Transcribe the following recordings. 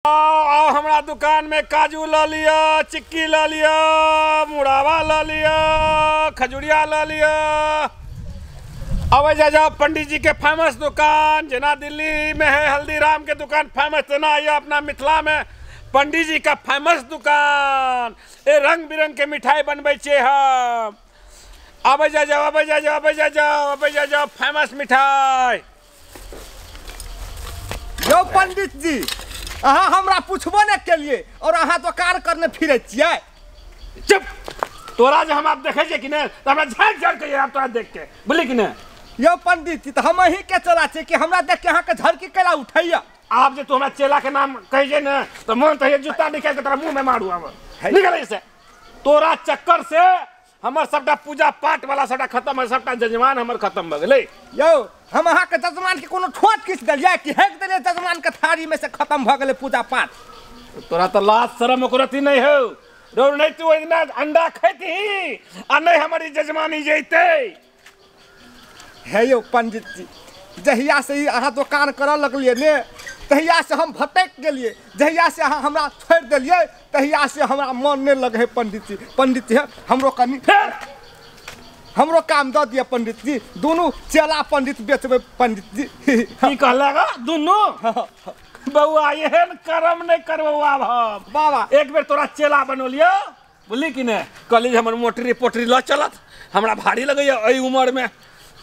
आओ हमरा दुकान में काजू ल लिअ, चिक्की ल लिअ, मुड़ावा ल लिअ, खजुरिया ल लिअ। अबै जा जाओ पंडित जी के फेमस दुकान, जेना दिल्ली में है हल्दीराम के दुकान फेमस, तेना ये अपना मिथिला में पंडित जी का फेमस दुकान। ए रंग बिरंग के मिठाई बनबै छियै हम। अबै जा जाओ, अबै जा जाओ, अबै जा जाओ, अबै जा जाओ, फेमस मिठाई। यौ पंडित जी, अहाँ हमरा पुछबो नहि केलियै और अहाँ दोकान करने फिरै छियै। चुप, तोरा जे हम आब देखै छियै कि नहि तऽ हमरा झाँकि झाँकि के आब तोरा देख के बुझली कि नहि। यौ पंडित जी, तऽ हम अहीं के चला छियै कि हमरा देख के अहाँके झड़की केला उठैया? आब जे तू हमरा चेला के नाम कहै छै ने तऽ मन तऽ जूता निकालि के तोरा मुँह में मारू। हम निकल ऐसे, तोरा चक्कर से हमर सबटा पूजा पाठ वाला सबटा खत्म है, सबटा जजमान हमर खत्म भऽ गेलै। यौ हम अहाँके जजमान के कोनो ठोट किछु देलियै कि हेक देलियै जजमान के थारी में से खत्म भऽ गेलै पूजा पाठ? तोरा तऽ लाज शरम ओकरो अथी नहि हौ रौ, नहि तू ओहि दिना अंडा खैतही आ नहि हमर ई जजमानी जैतै। हे यौ पंडित जी, जहिया से ई अहाँ दोकान करऽ लगलियै ने तहिया से हम भटकि गेलियै। जहिया से अहाँ हमरा छोड़ि देलियै तहिया से हमरा मन नहि लगै है पंडित जी। पंडित जी हमरो कनि हमरो काम दऽ दिअ पंडित जी, दुनू चेला पंडित बेचबै पंडित जी। की कहलक दुनू? बौआ एहन कर्म नहि करबौ आब हम। बाबा एक बेर तोरा चेला बनौलियौ बुझली कि नहि, कहली हमर मोटरी पोटरी लऽ चलत, हमरा भारी लगैया एहि उमरमे,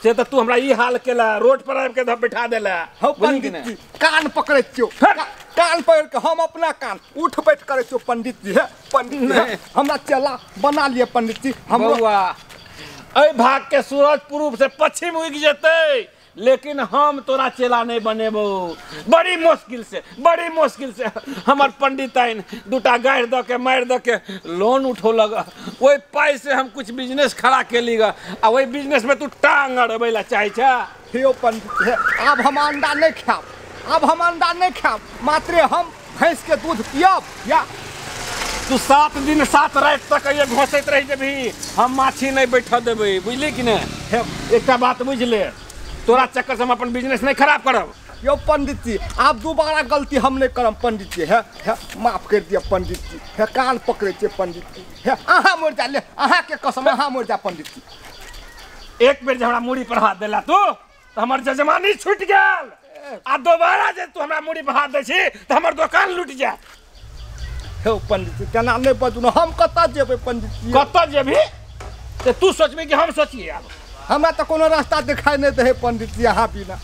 से तऽ तू हमरा ई हाल केला, रोड पर आबि के बैठा देला। हौ पंडित जी, कान पकड़ै छियौ, कान पकड़ के हम अपना कान उठ बैठ करै छियौ पंडित जी। हे पंडित जी, हमरा चेला बना लिअ पंडित जी। हम बौआ एहि भाग के सूरज पूर्व से पश्चिम उगि जेतै लेकिन हम तोरा चेला नहीं बनेबो। बड़ी मुश्किल से, बड़ी मुश्किल से हमर पंडिताइन दूटा गारि दऽ के मारि दऽ के लोन उठौलक, ओहि पाइ से हम कुछ बिजनेस खड़ा केली ग, आ ओहि बिजनेस में तू टांग अड़बै ला चाहै छ। यौ पंडित जी, आब हम अंडा नहीं खायब, आब हम अंडा नहीं खायब, मात्रे हम भैंस के दूध पियब। या तू 7 दिन 7 राति तक ये घोसैत रहि जेबही, हम माछी नहीं बैठऽ देबै, बुझली कि नहि? एकटा बात बुझि ले, तोरा चक्कर से हम अपन बिजनेस नहीं खराब करब। यौ पंडित जी, आब दोबारा गलती हम नहीं करब पंडित जी। हे हे माफ कर दिअ पंडित जी, हे कान पकड़ै छियै पंडित जी, हे अहाँ मरि जा ले, अहाँके कसम अहाँ मरि जा पंडित जी। एक बेर जे हमरा मूड़ी पर हाथ देला तू तऽ हमर जजमानी छूटि गेल, आ दोबारा जे तू हमरा मूड़ी पर हाथ दै छी तऽ हमर दोकान लुटि जायत। हे पंडित जी केना नहि बजू ने, हम कतऽ जेबै पंडित जी? कतऽ जेबही तऽ तू सोचबही कि हम सोचियै? आब हमरा तऽ कोनो रास्ता दिखाई नहि दै पंडित जी अहाँ बिना।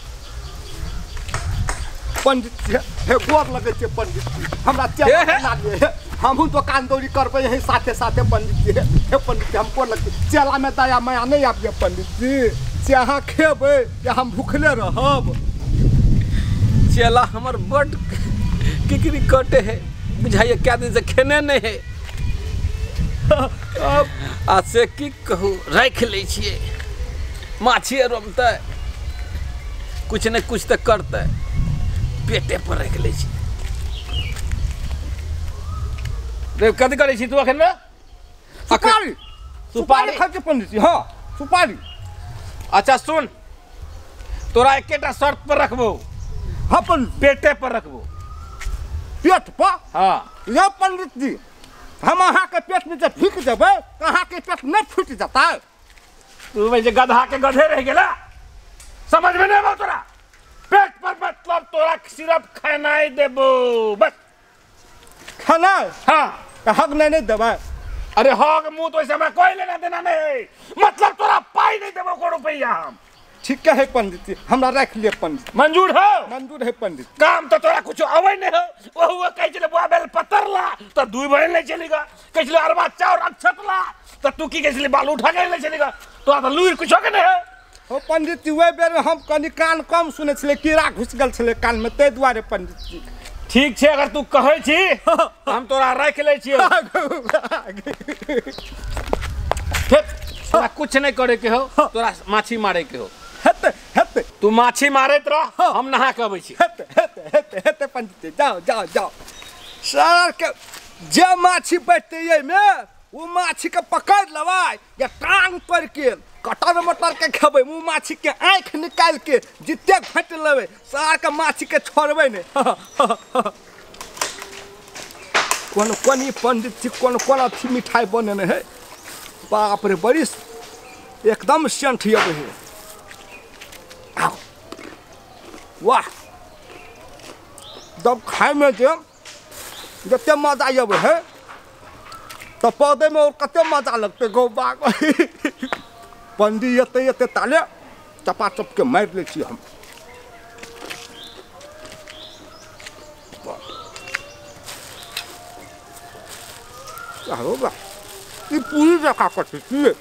पंडित जी हे गोर लगै छै पंडित जी, हमरा चेला बना लिअ, हमहूँ दोकान दौरी करबै यही साथे साथे पंडित जी। हे पंडित जी हम गोर लगै, चेलामे दया माया नहि आबिय पंडित जी, से अहाँ खेबै या हम भूखले रहब? चेला हमर बड किकरी कटे है, बुझाइए क्या दिन से खेने नहीं है, आ से की कहू राखि लै छियै, माछी रोमतै कुछ ने कुछ तऽ करतै, पेटे पर राखि लै छी। कथी करै छी तू अखन? सुपारी, सुपारी खाइ छी पंडित जी। हाँ सुपारी। अच्छा सुन, तोरा एकेटा शर्त पर रखबो। हाँ पंडित। पेटे पर रखबो। पेट पर? हाँ। यौ पंडित जी, हम अहाँके पेट में जे फूकि देबै तऽ अहाँके पेट नहि फूटि जेतै? तू जे गधा के गधे रह गेला, समझ में नहीं आबौ तोरा? पेट पर मतलब तोरा सिर्फ खेनाइ देबो बस। खेनाइ? हाँ। हग नहीं देबै? अरे हग मुँह तो ऐसे हमरा कोई लेना देना नहीं, मतलब तोरा पाई नहीं देबो को रुपया हम। ठीक है पंडित जी, हमरा राखि लिअ पंडित। मंजूर हो? मंजूर है पंडित। काम तो तोरा कुछ अबै नहीं हो, ओहु कहै छलै बुआ बेल पत्तर ला तऽ दुई बहिन लै छली ग, कहै छलै अरबा चाउर अक्षत ला तऽ तू की कहै छली बाल उठा के लै छली ग, तोरा तऽ लुरि कुछो के नहीं हो। हो पंडित जी, ओहि बेर हम कनि कान कम सुनै छलै, कीड़ा घुसि गेल छलै कान में, ताहि दुआरे पंडित जी। ठीक छै, अगर तू कहै छी हम तोरा राखि लै छियौ। तोरा कुछ नहीं करे के हो, तोरा माछी मारे के हो। हेतै हेतै, तू माछी मारैत रह, हम नहा के अबै छी। हेतै हेतै हेतै हेतै पंडित जी, जाओ जाओ जाओ। सर के जे माछी बैठतै एहिमे ओ माछी के पकड़ि लेबै या टांग तोड़ि के कटर मटर के खेबै, मुँह माछी के आँखि निकालि के जतेक घटि लेबै सार के माछी के छोड़बै नहि। कोन कोन ई पंडित जी कोन कोन अथी मिठाई बनेने है। बाप रे बड़ी एकदम सेंठ अबै है। वाह जब खाय में जे जते मजा अबै है तो पौधे में और कते मजा लगते गौ बाग। पंडी एते एते ताले चपाचप के मारि लै छी हम। बा ई पूरी जकाँ कथी छियै,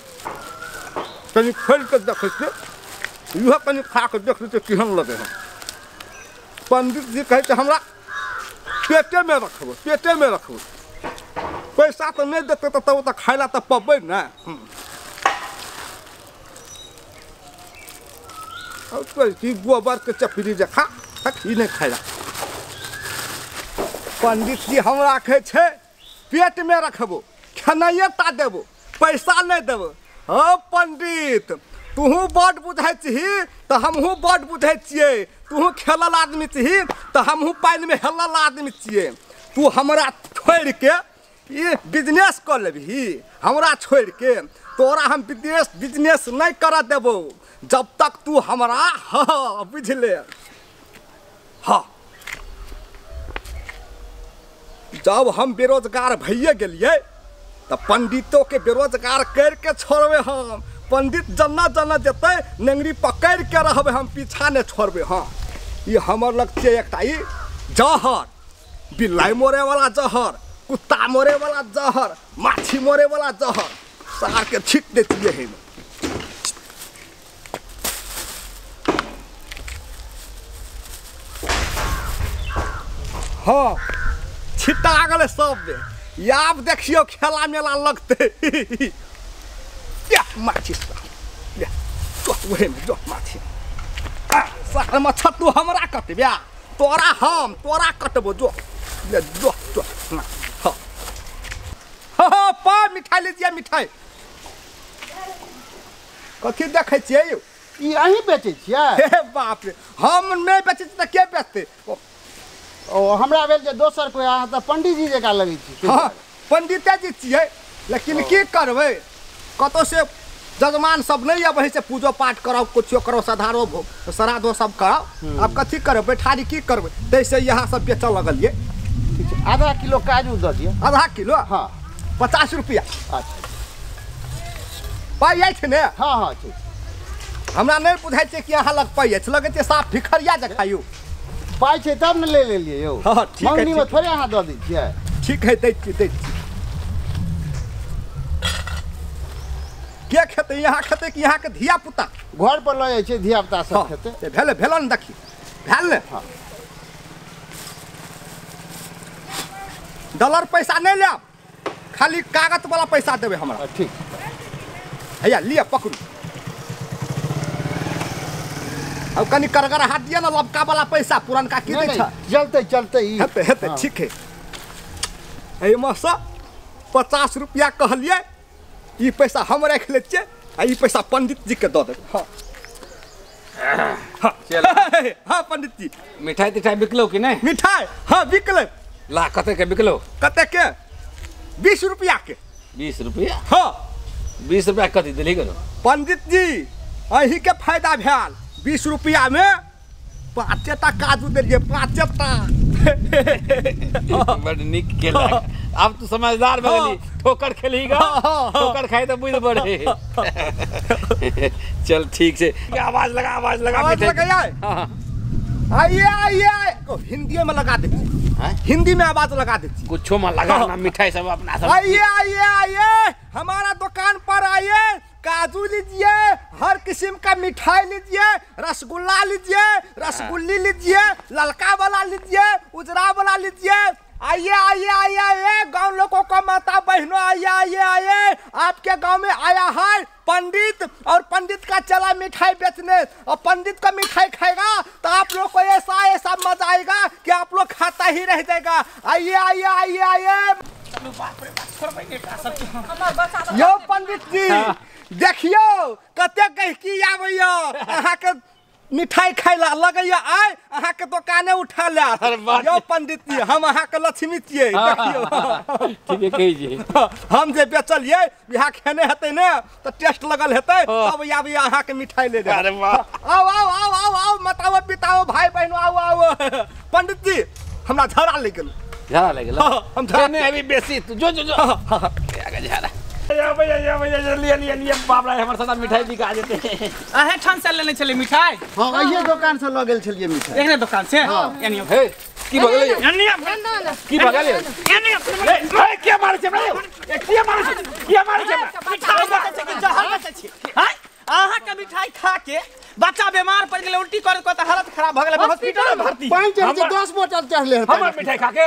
कनि खोलि कऽ देखै छियै, इहो कनि खा कऽ देख लै छियै केहन लगै है। पंडित जी कहै छै हमरा पेटेमे रखबै, पेटेमे रखबै, पैसा तऽ नहि देतै तऽ तब तऽ खाय लए तऽ पबै ने। गोबर के चपड़ी जकाँ ई नहि खाय लए। पंडित जी हमरा कहै छै पेटमे रखबो, खेनाइए टा देबो, पैसा नहि देबो। हँ पंडित तुहू बड बुझै छही तऽ हमहूँ बड बुझै छियै, तुहू खेलल आदमी छही तऽ हमहूँ पानिमे हेलल आदमी छियै। तू हमरा छोड़िके ई बिजनेस कऽ लेबही, हमरा छोड़िके तोरा हम बिजनेस नहि करऽ देबो जब तक तू हमरा हँ बुझले। हाँ जब हम बेरोजगार भइए गेलियै तऽ पंडितो के बेरोजगार करके छोड़बै हम। पंडित जना जना जेतै नेंगरी पकड़ि के रहबै हम, पीछा नहि छोड़बै। हाँ ई हमर लग छै एकटा ई जहर, बिलाइ मरे वाला जहर, कुत्ता मरे वाला जहर, माछी मरे वाला जहर, सार के छीट दै छियै एहिमे। हाँ छिटा गेलै सब बे। आब देखियौ खेला मेला लगतै। माछी जो माछी सार मच्छर तू हमरा कटबे, तोरा हम तोरा कटबो, जो जो जो। हाँ हाँ पा मिठाई लीजिए मिठाई। कथी देखै छियै यौ? ई अहीं बेचै छियै? हे बाप रे हम नहि बेचै छियै तऽ के बेचतै? ओ हमरा भेल जे दोसर कोइ, अहाँ तऽ पंडीजी जकाँ लगै छी। हाँ पंडिते जी छियै, लेकिन की करबै कतौ से जजमान सब नहि अबै से पूजो पाठ कराउ, कुछो करो, सधारो श्राद्धो सब कराउ। आब कथी करबै, बैठारी की करबै, ताहिसँ यहाँ सब बेचऽ लगलियै। ठीक छै, आधा किलो काजू दऽ दिअ। आधा किलो? हाँ 50 रुपया। अच्छा पाइ अछि ने? हाँ हाँ ठीक। हमरा नहि बुझाइ छै कि अहाँ लग पाइ अछि, लगै छै साफ भिखरिया जकाँ यौ। पाइ छै तब ने ले लेलियै यौ। हाँ ठीक है, मङ्गनीमे थोड़े अहाँ दऽ दै छियै। ठीक है दै छी दै छी। के खेतै, यहाँ खेतै कि यहाँ के धिया पुता? घर पर लऽ जाइ छै धिया पुता सब खेतै। भेलै भेल ने, देखी भेल ने। हाँ डॉलर पैसा नहि लेब, खाली कागज वाला पैसा देबै हमरा। ठीक हैया लिअ पकड़ू। अब कनि करगर हाथ दिअ ने, लबका वाला पैसा पुरनका की दै छै? चलतै चलतै हेतै हेतै। ठीक है एहिमे सँ 50 रुपया कहलियै, ई पैसा हम राखि लै छियै आ ई पैसा पंडित जी के दऽ देबै। हाँ हाँ हाँ पंडित जी मिठाई तिठाई बिकलो कि नहि? मिठाई हाँ बिकलै। ला कते के बिकलो? कते के? 20 रुपया के। 20 रुपया? हाँ 20 रुपया कथी देली गेलो? पंडित जी अही के फायदा भेल, 20 रुपया में 5टा काजू देलियै, 5टा। बड़ नीक केला। अब तू समझदार भऽ गेली, ठोकर खेलही गा, ठोकर खाइ तऽ बुझि पड़े। चल ठीक छै, आवाज लगा आवाज लगा। आवाज लगाइए। आइए आइए, हिंदी में लगा दे, हिंदी में आवाज लगा दे। कुछो में लगा ना, मिठाई सब अपना सब। आइए आइए आइए हमारा दुकान पर आइए, काजू लीजिए, हर किस्म का मिठाई लीजिए, रसगुल्ला लीजिए, रसगुल्ली लीजिए, ललका वाला लीजिए, उजरा वाला लीजिए। आइए आइए आइए आइए गांव लोगों का माता बहनों, आइए आइए आइए, आपके गांव में आया है पंडित और पंडित का चला मिठाई बेचने, और पंडित का मिठाई खाएगा तो आप लोग को ऐसा ऐसा मजा आएगा कि आप लोग खाता ही रह जाएगा। आइए आइए आइए आइए। यो पंडित जी देखियो कते गहकी आबैया अहाँ के मिठाई खाइ ला लगैया आइ अहाँ के दोकाने उठा ले। यौ पंडित जी हम अहाँ के लक्ष्मी छियै देखियौ। ठीके कहै छी। हम जे बेचलियै इएह खेने हेतै ने तऽ टेस्ट लगल हेतै तब आबि अहाँ के मिठाई ले जाए। अरे वाह। आउ आउ आउ आउ आउ मताओ पिताओ भाई बहन आउ आउ। पंडित जी हमरा झड़ा लागि गेल। झड़ा लागि गेल? हम झड़ा नहीं अभी बेसी तू जो जो जो झाड़ा। भैया भैया लिया लिया लिया बाप रे हमर साथ मिठाई बिका जेते। अहे ठान से लेने छलियै मिठाई? हां अइये दुकान से ल गेल छलियै मिठाई। एकरे दुकान से? हां। एनी हे की भगले एनी की भगले एनी ए के मारे छै हमरा ए के मारे छै के मारे छै मिठाई बेचै छै कि जहर बेचै छै? हां अहाँ के मिठाई खा के बच्चा बीमार पड़ गेलै उल्टी कर के त हालत खराब भ गेलै हॉस्पिटल में भर्ती। 5 से 10 बोतल चढ़ले हेतै हमर मिठाई खा के।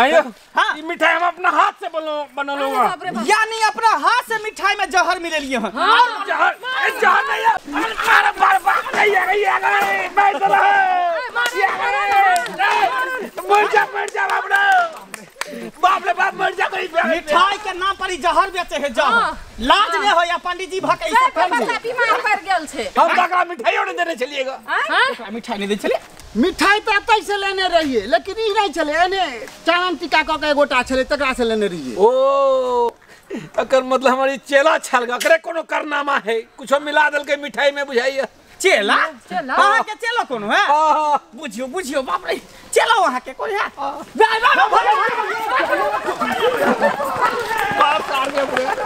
आइयो ई मिठाई हम अपना हाथ से बनलौं यानी अपना हाथ से मिठाई में जहर मिलेलिए हन। और जहर जहर नहीं है। अरे बार बार नहीं आ गई आ गई बैठ रहे मर जा बाप रे बाप रे बाप मर जा गई। मिठाई के नाम पर ही जहर बेचे है जहर। लाज नहीं होया पंडित जी भक ऐसा कर बच्चा बीमार पड़ गेल छै। हम तकरा मिठाइयो नहीं देने छलिएगा। हां मिठाई नहीं दे छलिए? मिठाई त एतै से लेने रहिए लेकिन ई नहीं छले एने चानन टीका क के एगोटा छले तकरा से लेने रहिए। ओ अकर मतलब हमारी चेला छल एकरे कोनो कारनामा है कुछो मिला देलकै मिठाई में बुझाइए। चेला? अहाँ के चेला कोनो है? बुझियो बुझियो बाप रे चेला अहाँ के कोन है? बाप सार के बुझा।